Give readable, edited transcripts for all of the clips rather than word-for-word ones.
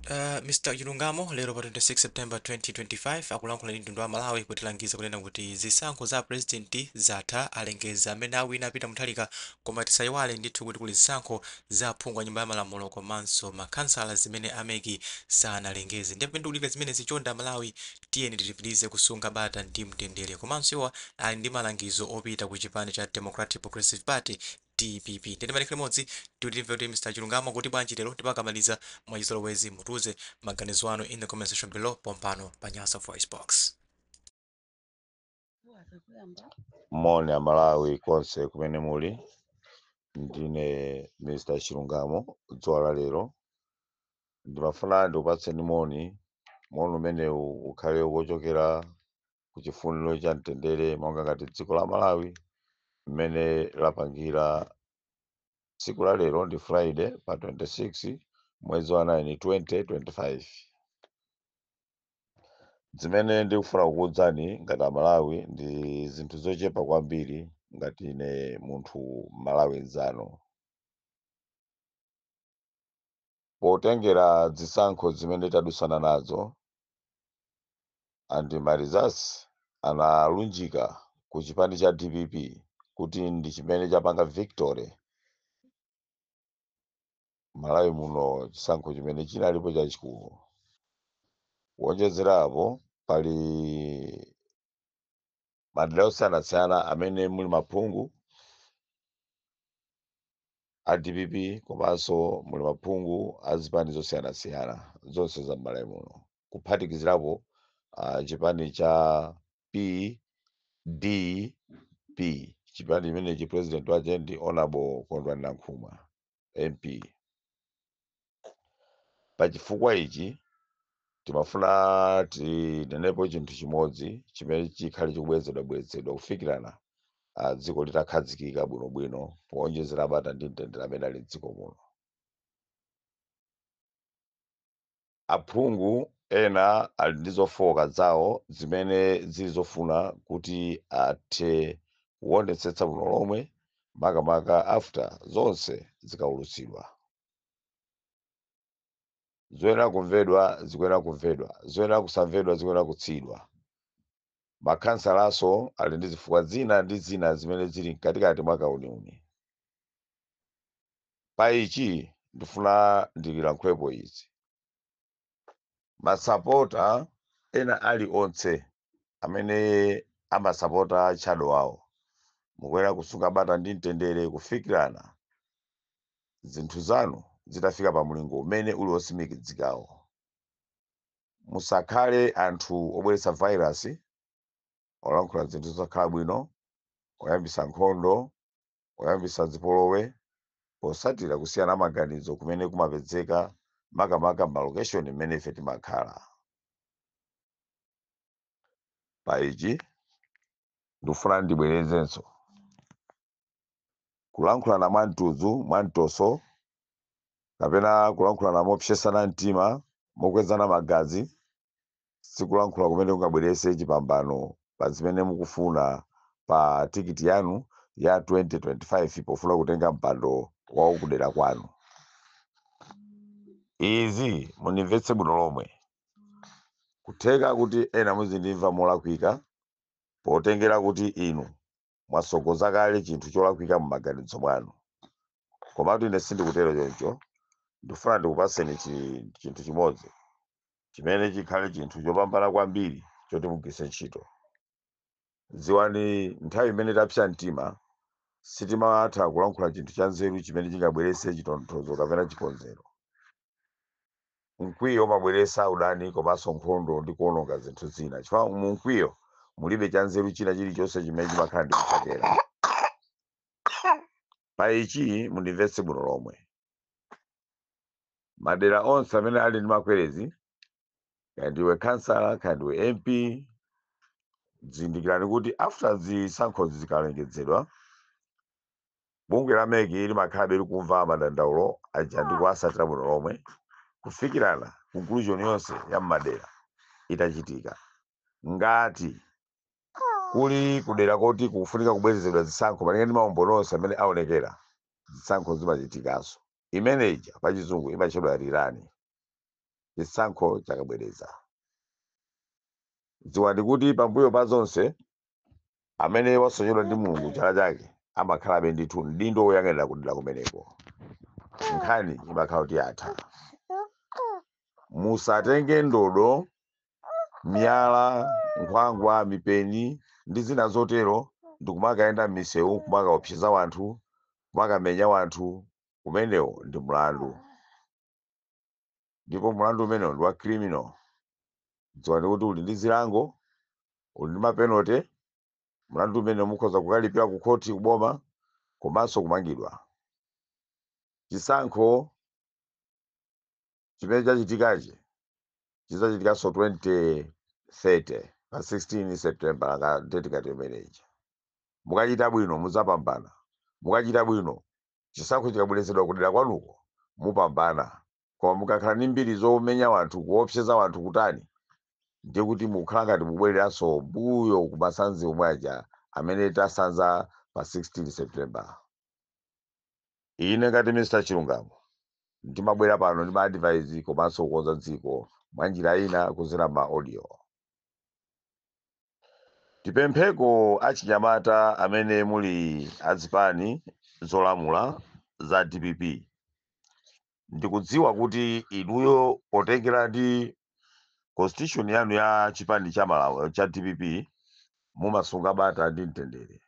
Mr. Chilungamo lero pa 26 September 2025 akulankhula ndi mtundu wa Malawi kutilangiza kunena kuti zisankho za president zatha, alengeza amene awina a Peter Mutharika, koma tisayiwale ndithu kuti kuli zisankho za aphungu a nyumba ya malamulo komanso makhansala zimene a MEC sanalengeze. Ndiye pamene tikudikira zimenezi, chonde Amalawi tiyeni tipitirize kusunga bata ndi mtendere. Komanso iwo ali ndi malangizo opita ku chipani cha Democratic Progressive Party, dpp. Ndiye tikhale limodzi kuti timve kuti Mr Chilungamo akuti bwanji lero, ndipo akamaliza mwachizolowezi mutiuze maganizo anu in the comment section below pompano pa Nyasa Voice Box. Moni Amalawi konse kumene muli, ndine Mr Chilungamo. Dzuwa la lero ndimafuna ndikupatseni moni. Moni umenewu ukhale wochokera ku chifuniro cha mtendere, monga ngati dziko la Malawi mmene lapangira. Tsiku la lero ndi Friday pa 26 mwezi wa 9 2025. Zimene ndikufuna kukuwuzani ngati Amalawi ndi zinthu zochepa kwambiri. Ngati ine munthu Malawi nzanu, potengera zisankho zimene tadusana nazo and ma results analunjika ku chipani cha DPP kuti ndi chimene chapanga victory Malawi muno, chisankho chimene chinalipo chachikulu. Kuonjezerapo, pali madera osiyanasiyana amene muli maphungu a DPP komanso muli maphungu a zipani zosiyanasiyana zonse za m'Malawi muno, kuphatikizirapo chipani cha PDP. Chipani chimenechi president wake ndi Honorable Kondwani Nankhumwa MP. Pachifukwa ichi timafuna tinenepo chinthu chimodzi chimene chikhale chikubwezedwabwezedwa kufikirana dziko litakhazikika bwinobwino, powonjezera bata ndi mtendere amene ali mdziko muno. Aphungu ena ali ndi zofowoka zawo zimene zili zofuna kuti athe kuonetsetsa bwino lomwe, makamaka after zonse zikaulutsidwa. Zoyenera kumvedwa zikuyenera kumvedwa, zoyenera kusamvedwa zikuyenera kutsidwa. Makhansalaso ali ndi zifukwa zina ndi zina zimene zili mkatikati mwa kauniuni. Pa ichi ndifuna ndilankhulepo izi: masapota ena ali onse amene amasapota shadow wawo, mukuyenera kusunga bata ndi mtendere kufikirana zinthu zanu zitafika pa mlingo umene uli wotsimikizikawo. Musakhale anthu obweretsa virus, olankhula zinthu zosakhala bwino, oyambisa nkhondo, oyambisa zipolowe, posatira kusiyana maganizo kumene kumapezeka makamaka m'ma location mmene ife timakhala. Pa ichi ndikufuna ndibwerezenso: kulankhulana mwamtudzu, mwamtoso, kapena kulankhulana mopsesana mtima, mokwezana magazi, sikulankhula kumene kungabweretse chipambano pa zimene mukufuna pa tikiti yanu ya 2025 pofuna kutenga mpando wawo kudera kwanu. Izi mundimvetse bwino lomwe. Kutheka kuti ena muzindimva molakwika, potengera kuti inu mwasogoza kale chinthu cholakwika m'maganizo mwanu, komatu ine sindikutero choncho. Ndikufuna ndikupaseni chinthu chimodzi chimene chikhale chinthu chopambana kwambiri choti mugwiritse ntchito. Dziwani, nthawi imene tapsa mtima sitimatha kulankhula chinthu cha nzeru chimene chingabweretse chitonthozo kapena chikonzero. Mkwiyo umabweretsa udani komanso nkhondo ndi kuwononga zinthu zina, chifukwa mu mkwiyo mulibe cha nzeru china chilichonse chimene chimakhala ndi kuchokera. Pa ichi mundimvetse bwino lomwe: madera onse amene ali ndi makwerezi, kaya ndiwe kansala, kaya ndiwe MP, zindikirani kuti after zisankhozi zikalengezedwa, bungwe la MEC limakhalabe likumva madandaulo aja ndi kuwasatira bwino lomwe kufikirana conclusion yonse ya mmadera itachitika. Ngati kuli kudera koti kufunika kubwerezedwa zisankho malinga ndi maumboni onse amene aonekera, zisankho zimachitikanso. Imeneja pachizungu imatchedwa rerun. Chisankho chakabwereza. Dziwani kuti pambuyo pa zonse, amene wasonyedwa ndi Mulungu chala chake amakhalabe ndithu mdindo woyang'anira kudera kumeneko. Nkhani imakhala kuti yatha. Musatenge ndodo, miyala, nkhwangwa, mipeni ndi zina zotero ndikumakayenda m'misewu, kumakaopseza wanthu, kumakamenya wanthu. Kumenewo ndi mlandu, ndipo mlandu umenewo ndi wa criminal. Dziwani kuti uli ndi zilango, uli ndi ma penalty. Mlandu umene mukhoza kukalipira ku khoti, kuboma, komanso kumangidwa. Chisankho chimene chachitikachi chidzachitikanso 2030 pa 16 September, nga date ngati imeneyi. Mukachita bwino mudzapambana. Mukachita bwino, chisankho chikabwerezedwa kudera kwanuko, mupambana. Koma mukakhala ndi mbiri zomenya wanthu, kuopseza wanthu, kutani, ndiye kuti mukukhala ngati mubwereranso mbuyo kumasanzi omwe aja amene tasanza pa 16 September. Ine ngati Mr Chilungamo ndimabwera pano ndi ma advice komanso kukonza dziko mwa njira ina kuzera ma audio. Tipempheko achinyamata amene muli azipani zolamula za DPP. Ndikudziwa kuti inuyo, potengera ndi constitution yanu ya chipani cha Malawi cha DPP, mumasunga bata ndi mtendere.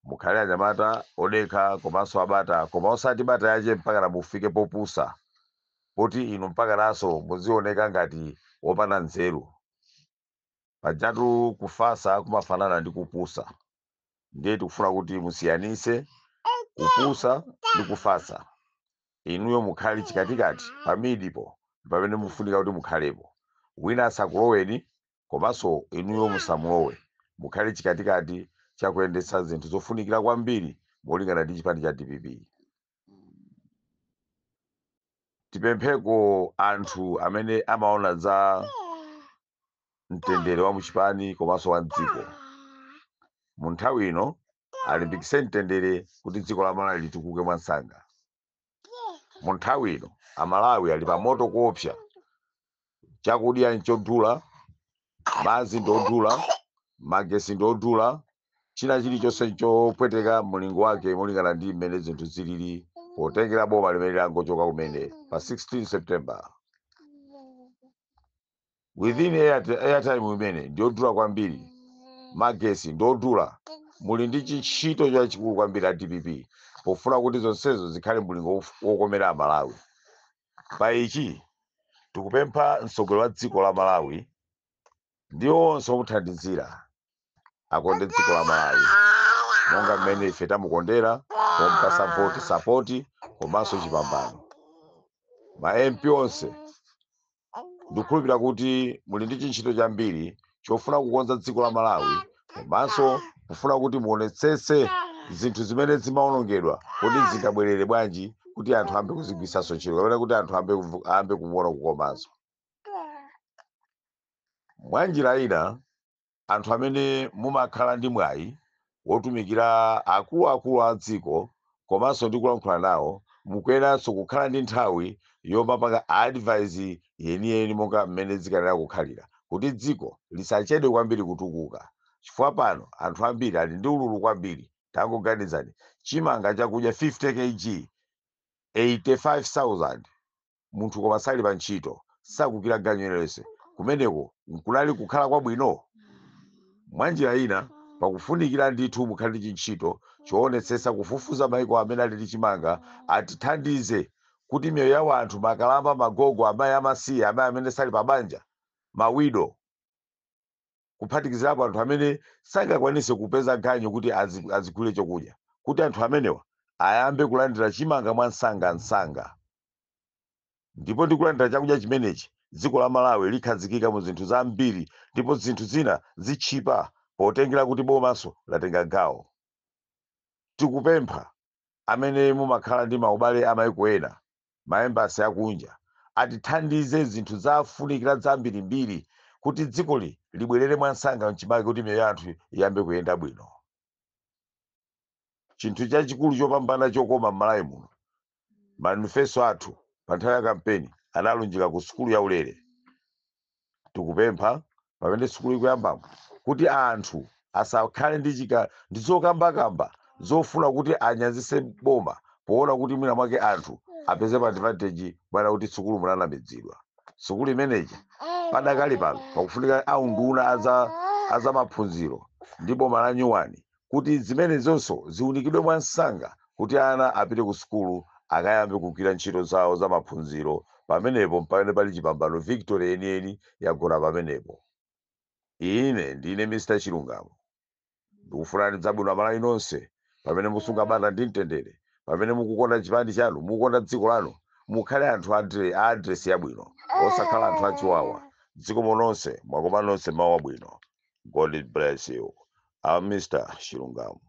Mukhale anyamata odekha komanso abata, koma osati bata yache mpaka na mufike popusa poti inu mpaka naso muzioneka ngati wopanda nzeru. Pajatu kufasa kumafanana ndi kupusa, ndiye tikufuna kuti musiyanise kupusa ndi kufasa. Inuyo mukhale chikatikati, pa middle pamene mufunika kuti mukhalepo. Wina asakuloweni, komanso inuyo musamulowe. Mukhale chikatikati chakuyendetsa zinthu zofunikira kwambiri molingana ndi chipani cha DPP. Tipempheko anthu amene amaona za mtendere wa muchipani komanso wa mdziko mu nthawi ino, alimbikitse mtendere kuti dziko la Malawi litukuke mwansanga. Mu nthawi ino Amalawi ali pamoto kuopsa. Chakudya nchodula, madzi ndodula, magesi ndodula, china chilichonse nchopweteka mlingo wake molingana ndi mmene zinthu zilili, potengera boma limene langochoka kumene pa 16 September. Within airtime imene ndiyodula kwambiri, magesi ndodula. Muli ndi chintchito chachikulu kwambiri a DPP pofuna kuti zonsezo zikhale mlingo wokomera Amalawi. Pa ichi tikupempha mtsogoleri wa dziko la Malawi ndi onse omuthandizira akonde dziko la Malawi monga mmene ife tamukondera pomupasa voti, support komanso chipambano. Ma MP onse, ndikukhulupirira kuti muli ndi chintchito chambiri chofuna kukonza dziko la Malawi, komanso kufuna kuti muonetsetse zinthu zimene zimawonongedwa kuti zingabwerere bwanji, kuti anthu ambe kuzigwiritsanso ntchito, kapena kuti anthu ambe kumuona kukomanso. Mwa njira ina, anthu amene mumakhala ndi mwayi wotumikira akuluakulu a dziko komanso ndi kulankhula nawo, mukuyeneranso kukhala ndi nthawi yomapanga advice yeniyeni monga mmene zikanena kukhalira, kuti dziko lisachedwe kwambiri kutukuka, chifukwa pano anthu ambiri ali ndi ululu kwambiri. Tangoganizani, chimanga chakudya 50 kg 85,000, munthu koma sali pa ntchito, sakugwira ganyu iliyonse. Kumeneko nkunali kukhala kwabwino? Mwanjira ina, pakufunikira ndithu mukhale ndi chintchito choonetsetsa kufufuza maiko amene ali ndi chimanga, atithandize kuti miyoyo ya anthu, makalamba, magogo, amayi amasiye, amayi amene sali pa banja, ma widow, kuphatikizirapo anthu amene sangakwanise kupeza ganyu kuti azigule chokudya, kuti anthu amenewa ayambe kulandira chimanga mwansangansanga. Ndipo ndi kulandira chakudya chimenechi, dziko la Malawi likhazikika mu zinthu zambiri, ndipo zinthu zina zitchipa potengera kuti bomaso latenga gawo. Tikupempha amene mumakhala ndi maubale amaiko ena, ma embassy akunja, atithandize zinthu zafunikira zambirimbiri kuti dzikoli libwerere mwansanga mchimake, kuti miyoyo ya anthu iyambe kuyenda bwino. Chinthu chachikulu chopambana chokoma m'Malawi muno, manifesto athu pa nthawi ya kampeni anali Analunjika ku sukulu yaulere. Tikupempha pamene sukulu ikuyambamo kuti anthu asakhale ndi chika ndi zokambakamba zofuna kuti anyazise boma, poona kuti mwina mwake anthu apeze pa advantage bwana kuti sukulu munanamizidwa. Sukulu imeneyi padakali pano pakufunika aunduna aza maphunziro ndi boma la nyuwani kuti zimene zonso ziunikidwe mwansanga kuti ana apite ku sukulu, akayambe kugwira ntchito zawo za maphunziro. Pamenepo pamene pali chipambano, victory yeniyeni yagona pamenepo. Ine ndine Mr Chilungamo. Ndikufunani zabwino Amalawi nonse pamene musunga bata ndi mtendere, pamene mukukonda chipani chanu, mukukonda dziko lanu. Mukhale anthu a address yabwino, osakhala anthu achiwawa. Dziko mononse mwakoma nonse, mawu abwino. God bless you. I'm Mr Chilungamo.